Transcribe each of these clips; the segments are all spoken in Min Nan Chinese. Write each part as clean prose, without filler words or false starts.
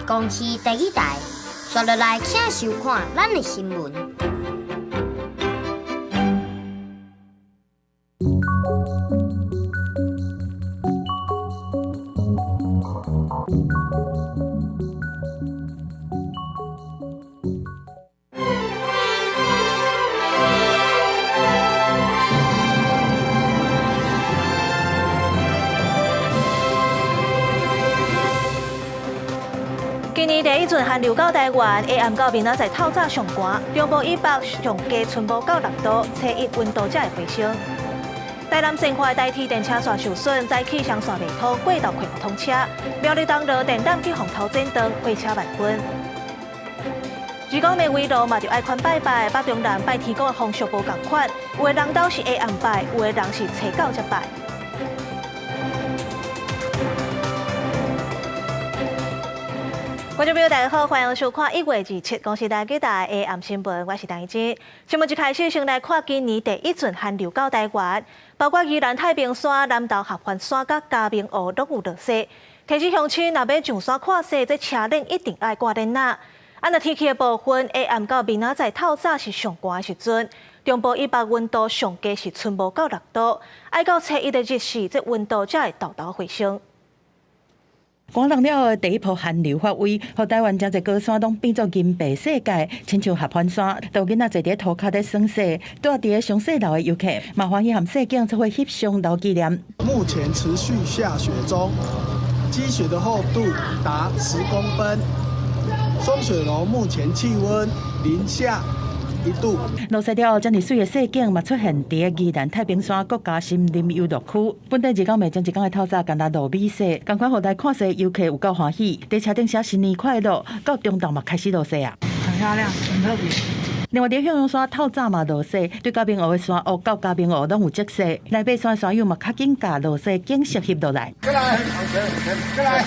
公視第二台。紲落來，請收看咱的新聞。今年第一陣寒流到台灣，下暗到明仔載透早上寒，中部以北上低春無到6度，初一溫度才會回升。台南善化台鐵電車線受損，早起雙線袂通，過晝恢復通車。苗栗東螺電纜去予偷剪斷，火車慢運。二九暝圍爐嘛，著愛寬拜拜，北中南拜天公的風俗無仝款，有的人兜是下暗拜，有的人是初九才拜。觀眾朋友，大家好，歡迎收看1月27公視台幾台的暗新聞，我是陳怡蓁。新聞一開始，先來看今年第一陣寒流到台灣，包括宜蘭太平山、南投合歡山佮嘉明湖攏有落雪。提醒鄉親，若欲上山看雪，這車輪一定愛掛鏈仔。啊，若天氣的部分，下暗到明仔載透早是上寒的時陣，中部以北溫度上低是春無到6度，愛到初一的日時，這溫度才會沓沓回升。寒冷了後，第一波寒流發威，予台灣誠濟高山攏變做銀白世界，親像合歡山，都有囡仔坐佇塗跤咧耍雪，蹛佇咧賞雪樓的遊客嘛歡喜和雪景做伙翕相留紀念。目前持續下雪中，積雪的厚度達10公分。松雪樓目前氣溫零下1度。落雪了後，遮爾媠的雪景嘛出現佇個宜蘭太平山國家森林遊樂區。本地二九暝前一工的透早，敢若落米雪，仝款予來看雪遊客有夠歡喜。佇車頂寫新年快樂，到中晝嘛開始落雪啊！很漂亮，很特別。另外，佇向陽山透早嘛落雪，對嘉明湖的山屋到嘉明湖攏有積雪。來爬山的山友嘛較緊共落雪景色翕落來。過來，過來。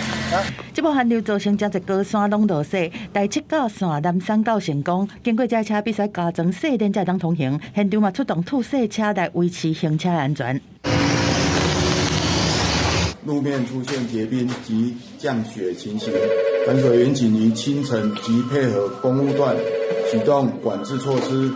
這波寒流造成誠濟高山攏落雪，台七甲線南山到成功，經過這車必須加裝雪鏈才會當通行。現場嘛出動吐雪車來維持行車安全。路面出現結冰及降雪情形，管水員警於清晨即配合工務段啟動管制措施，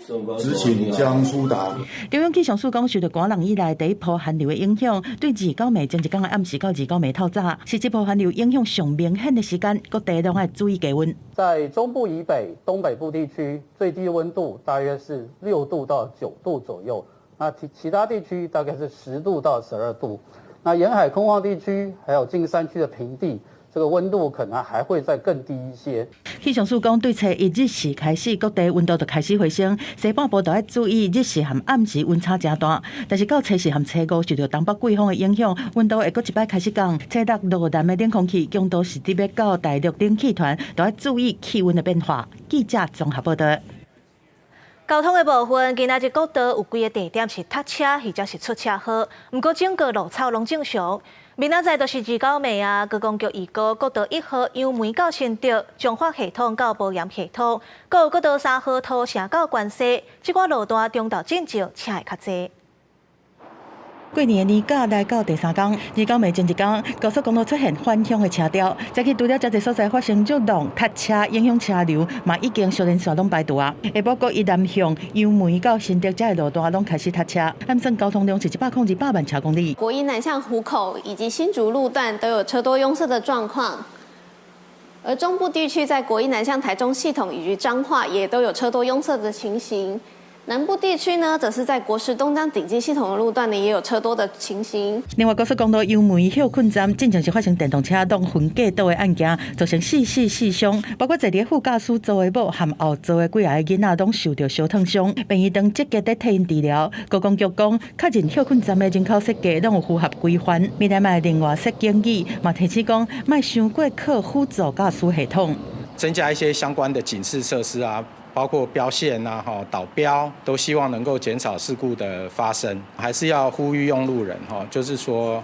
執勤將疏達。中央氣象署講，受著寒冷以來第一波寒流的影響，對二九暝前一工的暗時到二九暝透早，是這波寒流影響上明顯的時間，各地攏愛注意低溫。在中部以北、東北部地區，最低溫度大約是6度到9度左右，那其他地區大概是10度到12度。那沿海空曠地區，還有近山區的平地，這個溫度可能還會再更低一些。氣象署講，對初一日時開始，各地溫度就開始回升，西半部就愛注意日時和暗時溫差誠大。但是到初四和初五，受著東北季風的影響，溫度會閣一擺開始降。初六落南的冷空氣強度是直欲到大陸冷氣團，就愛注意氣溫的變化。記者綜合報道。交通的部分，今仔日國道有幾个地點是塞車或者是出車禍，毋過整個路草攏正常。明仔載就是二九暝啊，觀光局預告國道1號楊梅到新竹、彰化系統到埔鹽系統，閣有國道3號土城到關西，這寡路段中晝進前車會較濟。過年的年假來到第三工，二九暝前一工，高速公路出現返鄉的車潮，早起除了誠濟所在發生熱浪、塞車影響車流，嘛已經小連線攏排除啊。下晡國一南向楊梅到新竹這个路段攏開始塞車，按算交通量是102萬車公里。國一南向湖口以及新竹路段都有車多擁塞的狀況，而中部地區在國一南向台中系統以及彰化也都有車多擁塞的情形。南部地區呢，則是在國十東江頂級系統的路段呢，也有車多的情形。另外，高速公路楊梅歇睏站進前是發生電動車撞分隔島的案件，造成4死4傷，包括坐佇副駕駛座的某和後座的幾个囡仔攏受著燒燙傷，病院當積極咧替𪜶治療。高公局講，確認歇睏站的人口設計攏有符合規範。未來嘛另外設警語，嘛提醒講，莫傷過靠輔助駕駛系統，增加一些相關的警示設施啊。包括標線啊、吼導標，都希望能夠減少事故的發生。還是要呼籲用路人，吼，就是說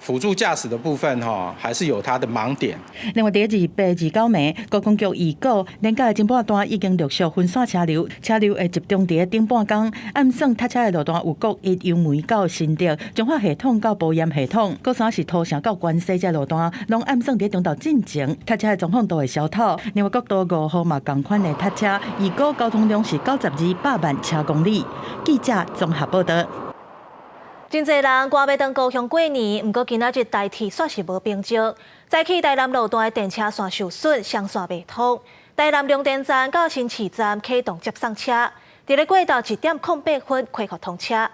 輔助駕駛的部分，哈，還是有它的盲點。另外，佇28、29暝，高公局預告，連假的前半段已經陸續分散車流，車流會集中佇咧頂半工。按算塞車的路段有國一油門到新竹、彰化系統到埔鹽系統，閣三是土城到關西這路段，攏按算佇中晝進前，塞車的狀況都會消透。另外，國道5號嘛仝款的塞車，預估交通量是92百萬車公里。記者綜合報道。真濟人趕欲轉故鄉過年，毋過今仔日台鐵煞是無平靜。早起台南路段的電車線受損，雙線袂通。台南龍田站到新市站啟動接送車，佇咧過晝1點08分恢復通車。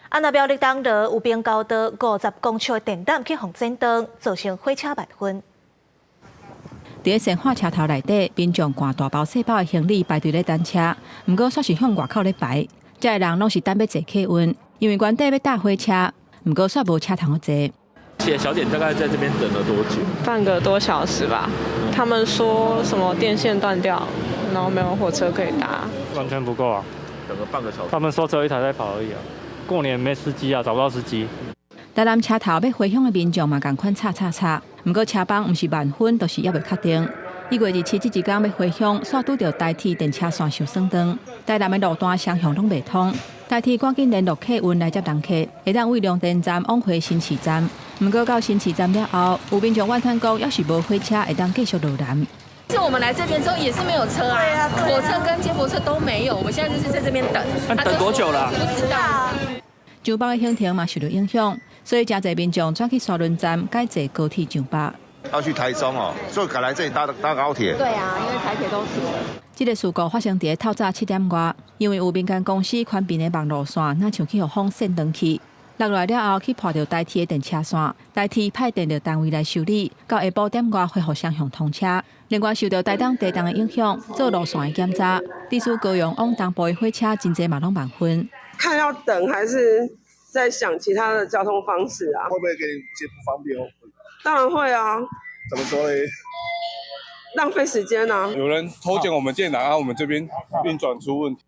啊，若苗栗東螺有平交道50公尺的電纜去予剪斷，造成火車慢分。佇咧善化車頭內底，民眾攜大包細包的行李排隊咧等車，毋過煞是向外口咧排。遮的人攏是等欲坐客運。因為原底欲搭火車，毋過煞無車通好坐。小姐，你大概在這邊等了多久？半個多小時吧。他們說什麼電線斷掉，然後沒有火車可以搭。完全不夠啊！等了半個小時。他們說只有一台在跑而已啊。過年沒司機啊，找不到司機。台南車頭欲回鄉的民眾嘛，仝款吵吵吵。毋過車班毋是慢分，就是猶未確定。1月27這一工欲回鄉，煞拄著台鐵電車線受損斷，台南的路段雙向攏袂通。台鐵趕緊聯絡客運來接人客，會當為龍田站往回新市站。毋過到新市站了後，有民眾怨嘆講，猶是無火車會當繼續落南。是我們來這邊之後也是沒有車啊，火車跟接駁車都沒有，我們現在就是在這邊等。等多久了？不知道。上北的行程嘛受著影響，所以誠濟民眾轉去沙崙站改坐高鐵上北。要去台中哦，所以改來這裡搭搭高鐵。對啊，因為台鐵都停了。這個事故發生佇咧透早7點外，因為有民間公司寬頻的網路線，若像去予風扇斷去，落來了後去破著台鐵的電車線，台鐵派電力單位來修理，到下晡點外恢復雙向通車。另外受著台東地動的影響，做路線的檢查，致使高雄往東部的火車真濟嘛攏慢分。看要等還是在想其他的交通方式啊？會不會給你一些不方便哦？當然會啊。怎麼說呢？浪費時間啊！有人偷剪我們電纜，啊，我們這邊運轉出問題。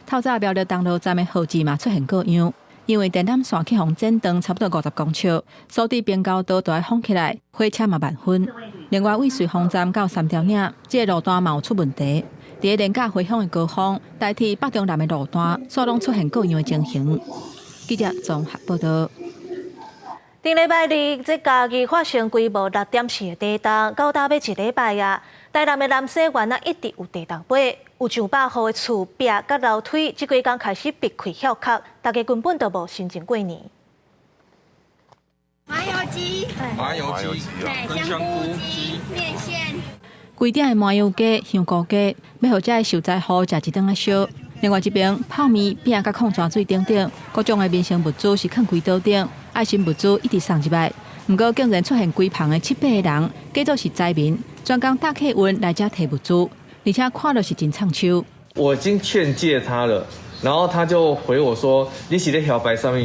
透早苗栗東螺站的號誌嘛出現過樣，因為電纜線去予剪斷差不多50公尺，所以平交道都愛封起來，火車嘛慢分。另外，為瑞芳站到三貂嶺，這個路段嘛有出問題。佇咧連假回鄉的高峰，台鐵北中南的路段，煞攏出現各樣的情形。記者綜合報道。頂禮拜二，這嘉義發生規模6.4的地動，到今欲一禮拜啊。台南的南勢灣啊，一直有地動尾，有上百戶的厝壁佮樓梯，這幾工開始閉開歇殼，大家根本就無心情過年。麻油雞，麻油雞，對，香菇雞，麵線。規鼎的麻油雞、香菇雞，欲予遮的受災戶食一頓仔燒。另外一邊，泡麵、餅佮礦泉水等等，各種的民生物資是囥規桌頂，愛心物資一直送入來。毋過竟然出現規棚的七八個人，假做是災民，專工搭客運來遮提物資，而且看著是真藏手。我已經勸誡他了，然後他就回我說：你是咧囂擺啥物？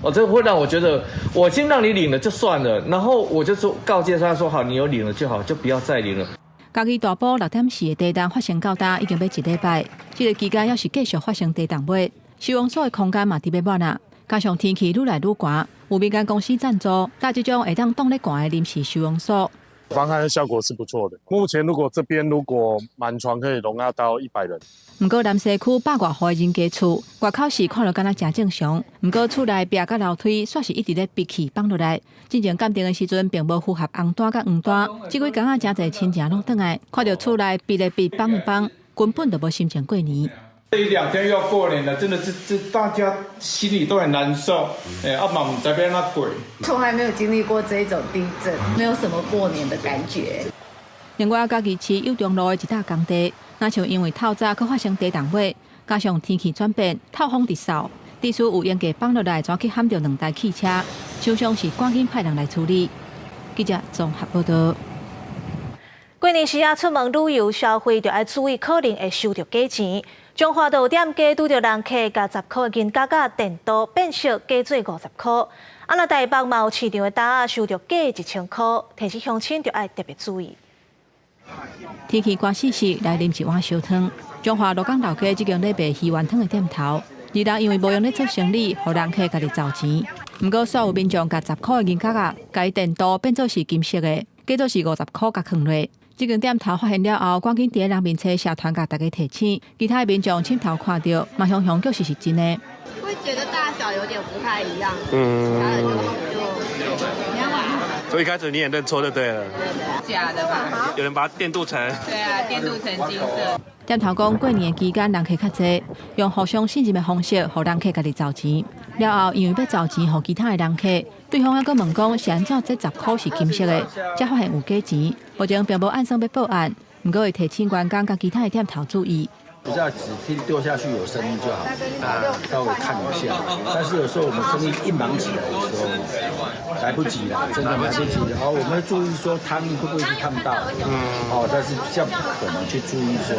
哦，這會讓我覺得我已經讓你領了就算了，然後我就說告誡他說：好，你有領了就好，就不要再領了。嘉義大埔6.4的地動發生到今已經欲一禮拜，這個期間猶是繼續發生地動尾，收容所的空間嘛佇欲滿啊。加上天氣愈來愈寒，有民間公司贊助，搭這種會當擋咧寒的臨時收容所。防寒的效果是不錯的。目前如果這邊如果滿床可以容納到100人。毋過南勢區百外戶的人家厝，外口是看著敢若誠正常，毋過厝內壁佮樓梯煞是一直咧閉氣放落來。進前鑑定的時陣並無符合紅單佮黃單，這幾工仔誠濟親情攏轉來，看著厝內閉咧閉放一放，根本就無心情過年。這一兩天又要過年了，真的是這大家心裡都很難受。哎，啊嘛毋知欲按怎過。從來沒有經歷過這種地震，沒有什麼過年的感覺。另外，嘉義市友中路的一搭工地，若像因為透早閣發生地動尾，加上天氣轉變，透風直掃，致使有淹過放落來，怎去撼著兩台汽車，常常是趕緊派人來處理。記者綜合報道。過年時啊，出門旅遊消費就愛注意，可能會收著假錢。彰化就有店家拄著人客共10箍的銀角仔電鍍變色假做50箍。啊，若台北嘛有市場的擔仔收著假1000箍，提醒鄉親就愛特別注意。天氣寒死死，來啉一碗燒湯。彰化鹿港老街這間咧賣魚丸湯的店頭，二樓因為無閒咧做生理，予人客家己找錢。毋過煞有民眾共10箍的銀角仔，共伊電鍍變做是金色的，假做是50箍共囥落。這間店頭發現了後，趕緊佇咧人面冊社團共大家提醒，其他的民眾親頭看著，嘛雄雄確實是真的。會覺得大小有點不太一樣，其他的就。所以一開始你也認錯就對了。假的吧？有人把它電鍍成。對啊，電鍍成金色。店頭講過年期間人客較濟，用互相信任的方式，予人客家己找錢。了後因為欲找錢予其他的人客，對方猶閣問講是按怎這10箍是金色的，才發現有假錢。目前並無按算欲報案，毋過會提醒員工佮其他的店頭注意。不要只聽丟下去有聲音就好，啊，稍微看一下。但是有時候我們生意一忙起來的時候，來不及了，真的來不及了。哦，我們會注意說湯會不會去燙到，哦，但是比較不可能去注意說，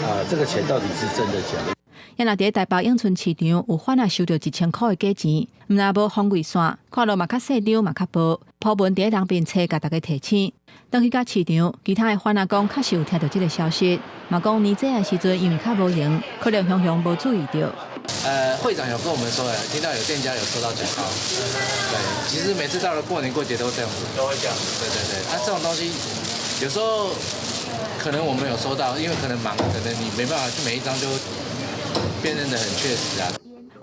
啊，這個錢到底是真的假的。也若佇台北永春市場有販仔收著1000箍的假錢，毋但無防偽線，看落嘛較細張嘛較薄，鋪文佇咧人面冊共大家提醒。轉去到市場，其他的販仔講確實有聽著這个消息，嘛講年節的時陣因為較無閒，可能雄雄無注意著。會長有跟我們說，聽到有店家有收到假鈔。對，其實每次到了過年過節都這樣子，都會這樣。對對對，啊，這種東西有時候可能我們有收到，因為可能忙，可能你沒辦法去每一張都辨認得很確實啊。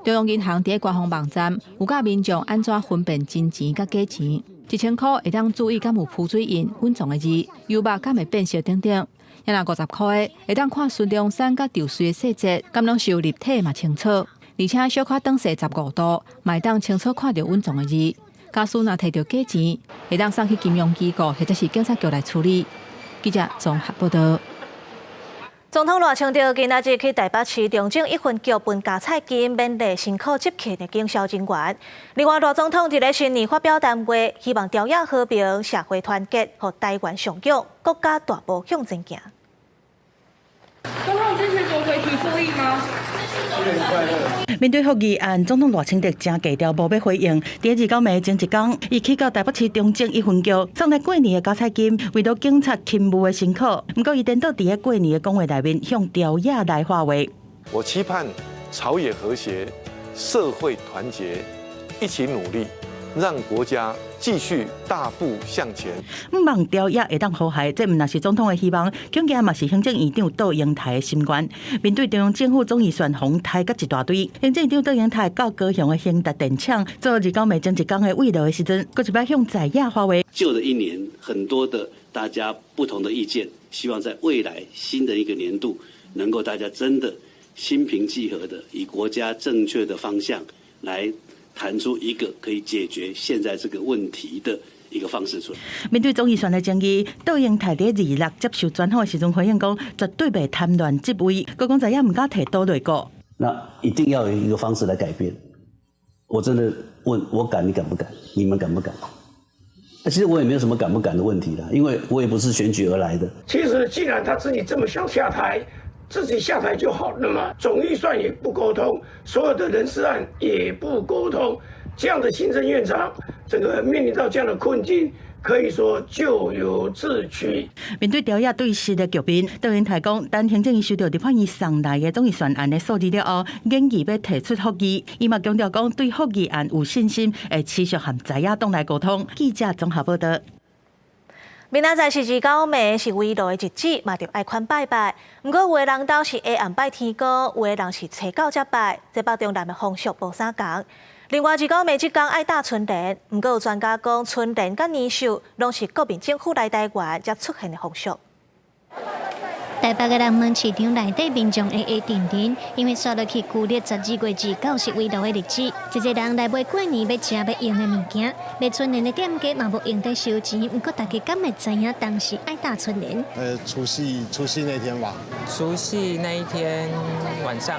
中央銀行佇咧官方網站有教民眾按怎分辨真錢佮假錢，1000箍會當注意敢有浮水印、穩重的字、油墨敢會變色等等。也若50箍的會當看孫中山佮稻穗的細節，敢攏是有立體嘛清楚，而且小可轉踅15度，嘛會當清楚看著穩重的字。假使若提著假錢，會當送去金融機構或者是警察局來處理。記者綜合報導。總統賴清德今仔日去台北市中正一分局分加菜金勉勵辛苦執勤的警消人員。另外，賴總統佇咧新年發表談話，希望朝野和平、社會團結，予台灣上強，國家大步向前行。總統支持國會提復議嗎？面對復議案，總統賴清德誠低調，無欲回應。佇29暝前一工，伊去到台北市中正一分局送來過年的加菜金，慰勞警察勤務的辛苦。毋過，伊顛倒佇咧過年的講話內面向朝野來發話。我期盼朝野和諧，社會團結，一起努力，讓國家繼續大步向前。望朝野會當和諧，這毋但是總統的希望，恐驚嘛是行政院長杜英台的心願。面對中央政府總預算予刣甲一大堆，行政院長杜英台到高雄的興達電廠做29暝前一工的慰勞的時陣，閣一擺向在野發話。舊的一年，很多的大家不同的意見，希望在未來新的一個年度，能夠大家真的心平氣和的，以國家正確的方向來談出一個可以解決現在這個問題的一個方式出來。面對總預算的爭議，杜英台佇26接受專訪的時陣回應講，絕對袂貪戀職位，閣講在野毋敢提倒內閣。那一定要有一個方式來改變。我真的問我敢，你敢不敢？你們敢不敢？那其實我也沒有什麼敢不敢的問題啦，因為我也不是選舉而來的。其實既然他自己這麼想下台，自己下台就好了嘛。總預算也不溝通，所有的人事案也不溝通，這樣的行政院長，這個面臨到這樣的困境，可以說咎由自取。面對朝野對峙的局面，杜英台講，等行政院收到立法院送來的總預算案的數字了後，研議欲提出復議。伊嘛強調講，對復議案有信心，會持續和在野黨來溝通。記者綜合報導。明仔載是29暝，是圍爐的日子，嘛著愛款拜拜。毋過有的人兜是下暗拜天公，有的人是初九才拜。這北中南的風俗無相仝。另外，29暝這工愛貼春聯，毋過有專家講，春聯佮年獸攏是國民政府來台灣才出現的風俗。台北的南門市場內底民眾會會陣陣，因為煞落去舊曆12月29是圍爐的日子，濟濟人來買過年欲食欲用的物件，賣春聯的店家嘛無閒佇收錢，毋過大家敢會知影當時愛貼春聯？除夕那天吧。除夕那一天晚上。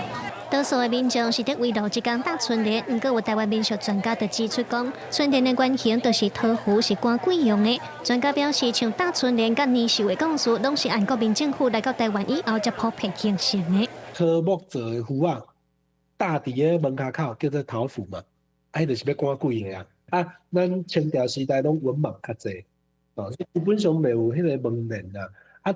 多數的民眾是佇圍爐這工貼春聯，毋過有台灣民俗專家就指出講，春聯的原型就是桃符，是趕鬼用的。專家表示，像貼春聯佮年獸的故事，攏是按國民政府來到台灣以後才普遍形成的。桃木做的符仔，貼佇个門跤口叫做桃符嘛，啊，彼就是欲趕鬼的啊。啊，咱清朝時代攏文盲較濟，哦，基本上袂有彼个門簾啊，啊，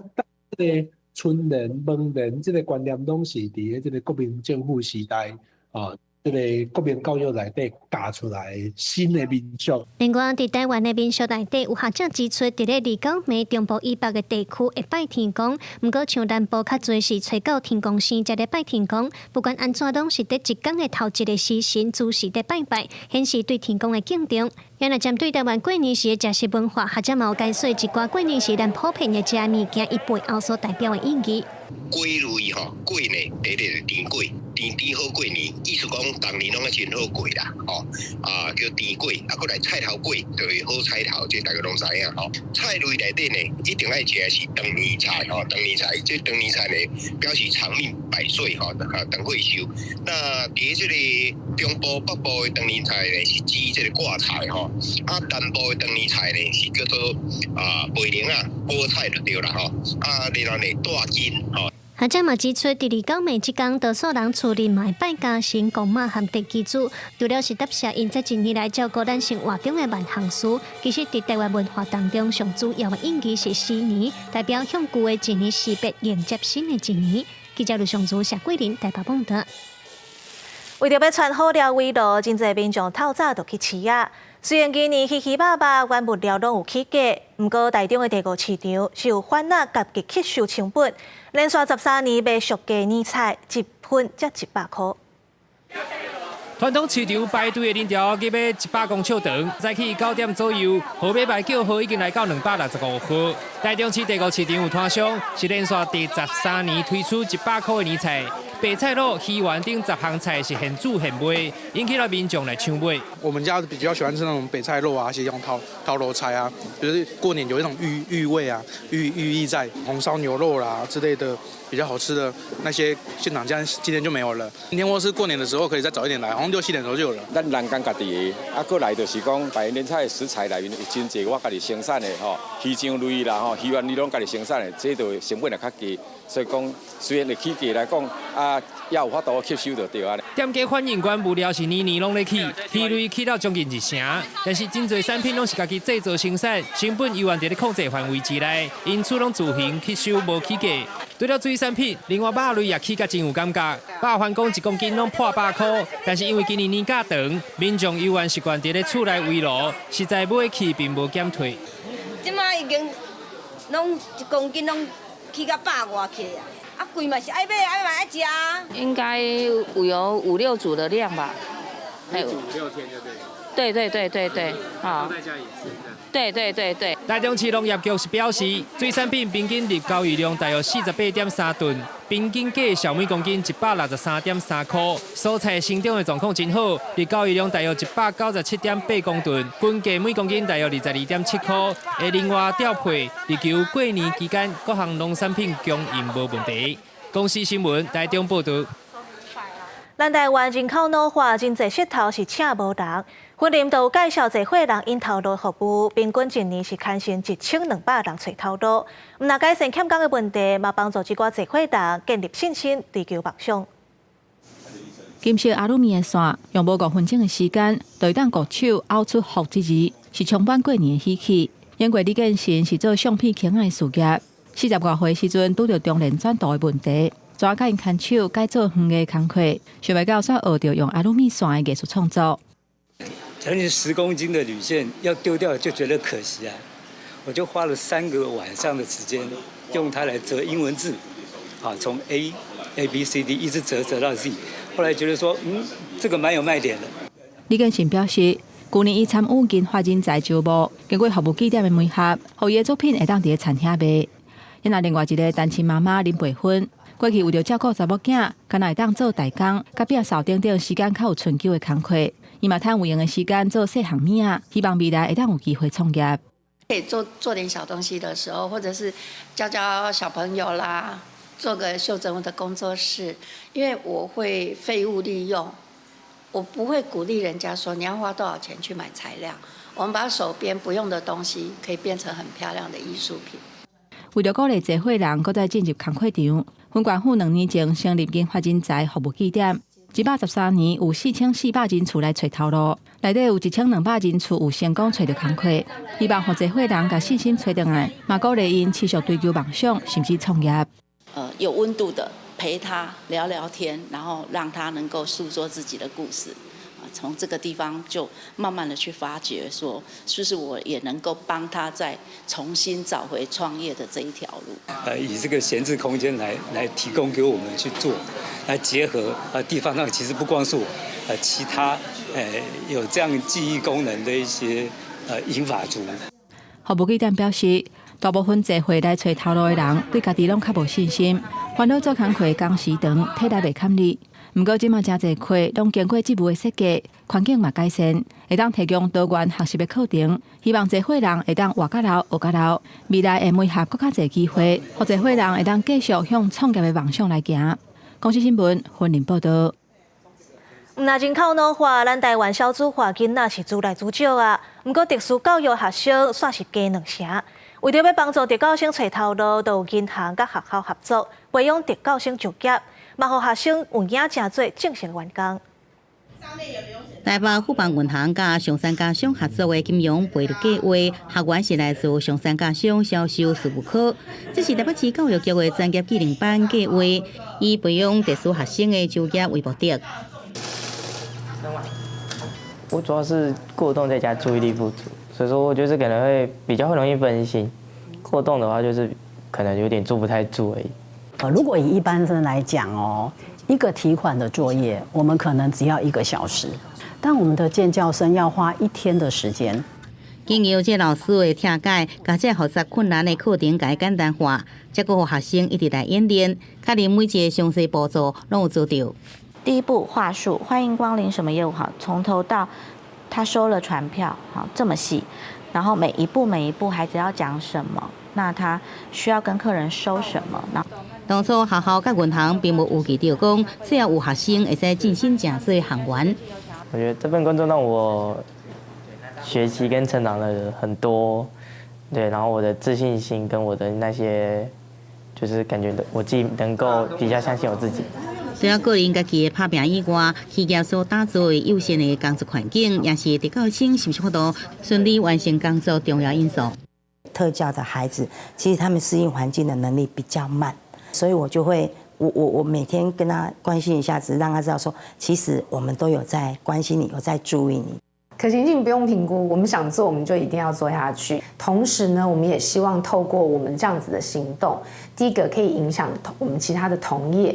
這个春聯、門簾這个觀念攏是佇咧這个國民政府時代，哦。這个國民教育內底教出來新的民俗。另外，佇台灣的民俗內底，有學者指出，佇咧二九暝中部以北的地區會拜天公，毋過像南部較濟是揣到天公生才咧拜天公。不管按怎，攏是佇一工的頭一个時辰，準時佇拜拜，顯示對天公的敬重。原來針對台灣過年時的食食文化，學者嘛有解說一寡過年時咱普遍的食物件，伊背後所代表的意義。粿類吼，粿呢，第一個甜粿，甜甜好過年，意思講逐年攏愛真好過啦，吼啊叫甜粿，啊閣來菜頭粿，就是好彩頭，這大家攏知影吼。菜類內底呢，一定愛食的是長年菜吼，長年菜，這長年菜呢表示長命百歲吼，啊長歲壽。那佇這个中部北部的長年菜呢，是指這个掛菜吼，啊南部的長年菜呢是叫做啊白蓮仔菠菜就對啦吼，啊然後呢大筋吼。學者嘛指出，佇二九暝這工，多數人厝裡嘛會拜家神、公媽和地基主。除了是答謝𪜶這一年來照顧咱生活中的萬項事，其實佇台灣文化當中，上主要的意義是新年，代表向舊的一年辭別，迎接新的一年。記者盧尚祖、謝桂林台北報導。為著欲傳好料圍爐，真濟民眾透早就去市仔。雖然今年魚魚肉肉原物料攏有起價，毋過台中的第五市場是有番仔家己吸收成本，連續13年賣俗價年菜，一份才100箍。傳統市場排隊的人潮入欲100公尺長，早起9點左右，號碼牌叫號已經來到265號。台中市第五市場有攤商是連續第13年推出100箍的年菜，白菜滷、魚丸等10項菜是現煮現賣，引起了民眾來搶買。我們家比較喜歡吃那種白菜肉啊，還是用頭頭路菜啊，就是過年有一種寓寓味啊，寓寓意在紅燒牛肉啦之類的比較好吃的那些，現場今天就沒有了。今天或是過年的時候可以再早一點來，好像6、7點的時候就有了。咱人工家己的，啊，閣來就是講，白年菜食材來源有真濟，我家己生產的吼，魚醬類啦吼，魚丸類攏家己生產的，這就成本也較低，所以講雖然會起價來講，啊，也有法度吸收就對啊。店家反映原物料是年年攏咧起，魚類起到將近一成，但是真濟產品攏是家己製造生產，成本猶原佇咧控制範圍之內，因此攏自行吸收無起價。除了水產品，另外肉類也起甲真有感覺。肉番講一公斤攏破百箍，但是因為今年年假長，民眾猶原習慣佇咧厝內圍爐，實在買氣並無減退。這擺已經攏一公斤攏起到百外去啊！啊貴嘛是愛買，愛買愛食啊。應該有五六組的量吧。煮5、6天就對。對對對對對，好。在家裡吃。對對對對。台中市農業局是表示，水產品平均日交易量大約48.3噸，平均價銷每公斤163.3箍。蔬菜生長的狀況真好，日交易量大約197.8公噸，均價每公斤大約22.7箍。會另外調配，力求過年期間各項農產品供應無問題。公視新聞台中報導。咱台灣人口老化，真濟穡頭是請無人。雲林就有介紹濟歲人𪜶頭路服務，平均一年是牽成1200人揣頭路。毋但改善欠工的問題，嘛幫助這寡濟歲人建立信心，追求夢想。金色阿魯米的線，用無5分鐘的時間，就會當糊手拗出福這字，是充滿過年的喜氣。因為李建成是做相片圈仔的事業，40外歲時陣拄著中年轉道的問題。怎共𪜶牽手改做園藝工課，想袂到煞學著用阿魯米線的藝術創作。將近10公斤的鋁線要丟掉就覺得可惜啊！我就花了3個晚上的時間，用它來折英文字，啊，從 A B C D 一直折折到 Z，後來覺得說，嗯，這個蠻有賣點的。李建成表示，舊年伊參與銀髮人才招募，經過服務記點的媒合，予伊的作品會當佇咧餐廳賣。另外一個單親媽媽林培芬。過去為著照顧查某囝，敢若會當做代工、佮摒掃等等時間較有春秋的工課，伊嘛趁有閒的時間做細項物仔，希望未來會當有機會創業。可以做做點小東西的時候，或者是教教小朋友啦，做個袖珍的工作室。因為我會廢物利用，我不會鼓勵人家說你要花多少錢去買材料。我們把手邊不用的東西，可以變成很漂亮的藝術品。為著鼓勵濟歲人閣再進入工課場，雲縣府2年前成立銀髮人才服務據點，113年有4400人次來揣頭路，內底有1200人次有成功揣著工課。希望予濟歲人共信心揣轉來，嘛鼓勵𪜶持續追求夢想，甚至創業。有溫度的。陪他聊聊天，然後讓他能夠訴說自己的故事。啊，從這個地方就慢慢的去發掘，說是不是我也能夠幫他再重新找回創業的這一條路。以這個閒置空間來提供給我們去做，來結合啊地方上其實不光是我，其他有這樣記憶功能的一些銀髮族。服務記者表示，大部分坐貨來揣頭路的人，對家己攏較無信心，煩惱做工課工時長，體力袂堪力。毋過這馬誠濟課攏經過職務的設計，環境嘛改善，會當提供多元學習的課程。希望濟歲人會當活較老，學較老，未來會媒合閣較濟機會，予濟歲人會當繼續向創業的夢想來行。公視新聞雲林報導。毋若人口老化，咱台灣少子化囡仔是愈來愈少啊。毋過特殊教育學生煞是加兩成。為著欲幫助特教生揣頭路，就有銀行佮學校合作，培養特教生就業，嘛予學生有影成做正式員工。台北富邦銀行佮松山家商合作的金融培育計劃，學員是來自松山家商銷售事務科。這是台北市教育局的專業技能班計劃，以培養特殊學生的就業為目的。我主要是過動再加注意力不足，所以說我就是可能會比較會容易分心。過動的話，就是可能有點坐不太住而已。如果以一般生來講哦，一個提款的作業，我們可能只要一個小時，但我們的健教生要花一天的時間。經由這老師的拆解，共這複雜困難的課程共伊簡單化，才閣予學生一直來演練，確認每一個詳細步驟攏有做著。第一步話術，歡迎光臨什麼業務？好，從頭到他收了傳票，好，這麼細，然後每一步每一步孩子要講什麼，那他需要跟客人收什麼？那當初學校佮銀行並無預期著講，只要有學生會使晉升成做行員。我覺得這份工作讓我學習跟成長了很多，對，然後我的自信心跟我的那些，就是感覺我自己能夠比較相信我自己。除了個人家己的拍拚以外，企業所打造的友善的工作環境，也是特教生是毋是法度順利完成工作重要因素。特教的孩子，其實他們適應環境的能力比較慢，所以我就會，我每天跟他關心一下子，讓他知道說，其實我們都有在關心你，有在注意你。可行性不用評估，我們想做，我們就一定要做下去。同時呢，我們也希望透過我們這樣子的行動，第一個可以影響我們其他的同業。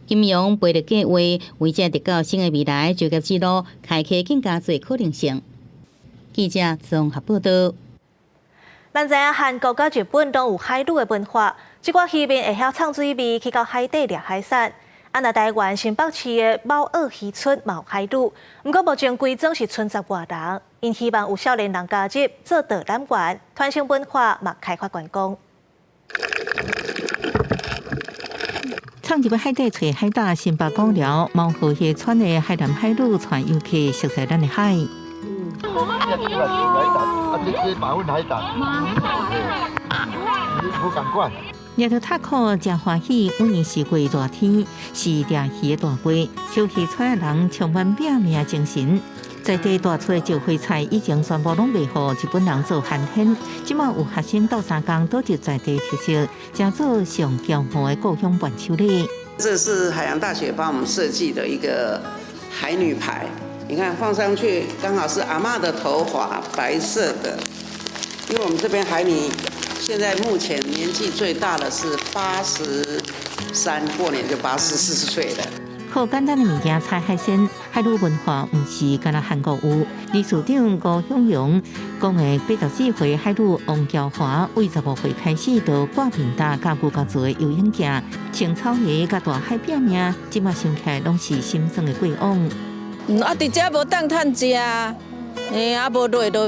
金融培育計劃為這特教生的未來就業之路開啟更加濟可能性。記者綜合報導。咱知影韓國佮日本攏有海女的文化，這寡漁民會曉藏水味去到海底掠海產。啊，若台灣新北市的貓澳漁村嘛有海女，毋過目前規莊是賰十外人，𪜶希望有少年人加入做導覽員，傳承文化嘛開發觀光。闖入海底揣海膽，新北貢寮貓澳漁村的海南海女帶遊客熟悉咱的海。掠著塔殼誠歡喜，每年四季熱天是掠魚的大季，小漁村的人充滿拼命精神。在地大出的石灰菜以前全部攏賣予日本人做寒天，這馬有學生鬥相共導入在地特色，成做上驕傲的故鄉伴手禮。這是海洋大學幫我們設計的一個海女牌，你看放上去剛好是阿嬤的頭髮，白色的。因為我們這邊海女現在目前年紀最大的是83，過年就84歲了。靠簡單的物件採海鮮，海女文化毋是干焦韓國有。理事長吳向榮講的84歲海女王嬌華，為15歲開始就掛面搭佮牛角做的游泳鏡，穿草鞋佮大海拼命，這馬想起來攏是心酸的過往。啊，佇遮無當趁食，嘿，啊無落就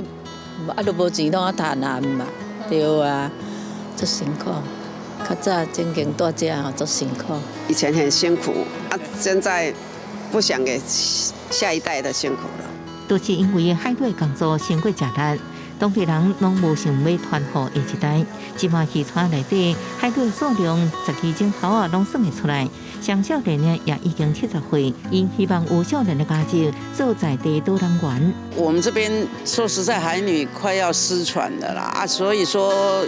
啊就無錢通啊趁啊嘛，對啊，足辛苦。較早曾經蹛遮吼，足辛苦。以前很辛苦啊，現在不想給下一代的辛苦了。都是因為海女工作傷過吃力，當地人攏無想欲傳予下一代。這馬漁村內底海女數量十幾種頭仔攏算會出來，上少年的也已經70歲，𪜶希望有少年的加入做在地導覽員。我們這邊說實在，海女快要失傳了啦啊，所以說。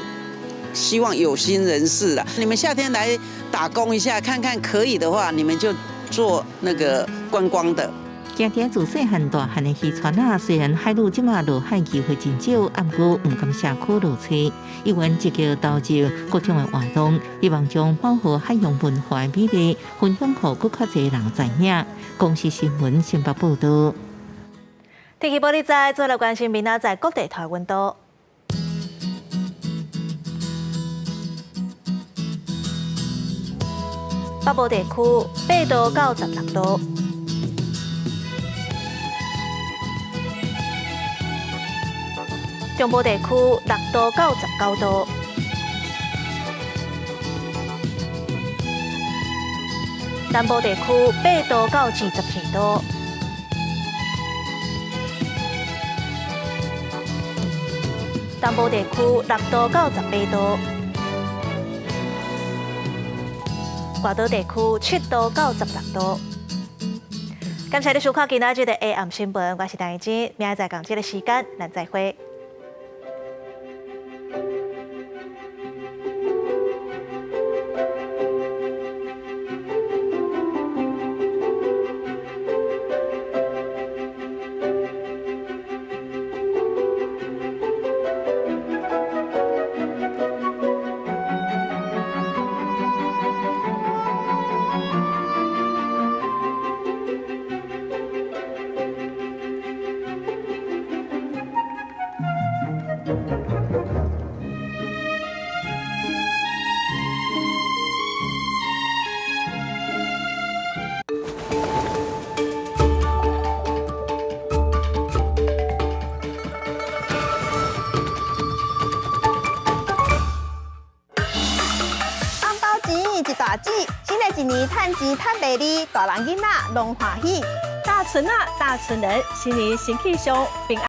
希望有心人士啊，你們夏天來打工一下，看看可以的話，你們就做那個觀光的。行佇自細漢大漢的漁村仔，雖然海女這馬落海機會真少，毋過毋甘社區落揣，猶原積極投入各種的活動，希望將保護海洋文化的美麗分享予閣較濟人知影。公視新聞新北報道。天氣報你知，做來關心明仔載各地台溫度。北部地區8度到16度。中部地區6度到19度，南部地區8度到22度，東部地區6度到18度，外島地區7度到16度。感謝你收看今仔日的 AM 新聞，我是陳怡靜，明仔載仝這個時間，咱再會。新的一年趁錢趁袂利，大人囡仔攏歡喜。大孫仔大孫女，新年新氣象，平安。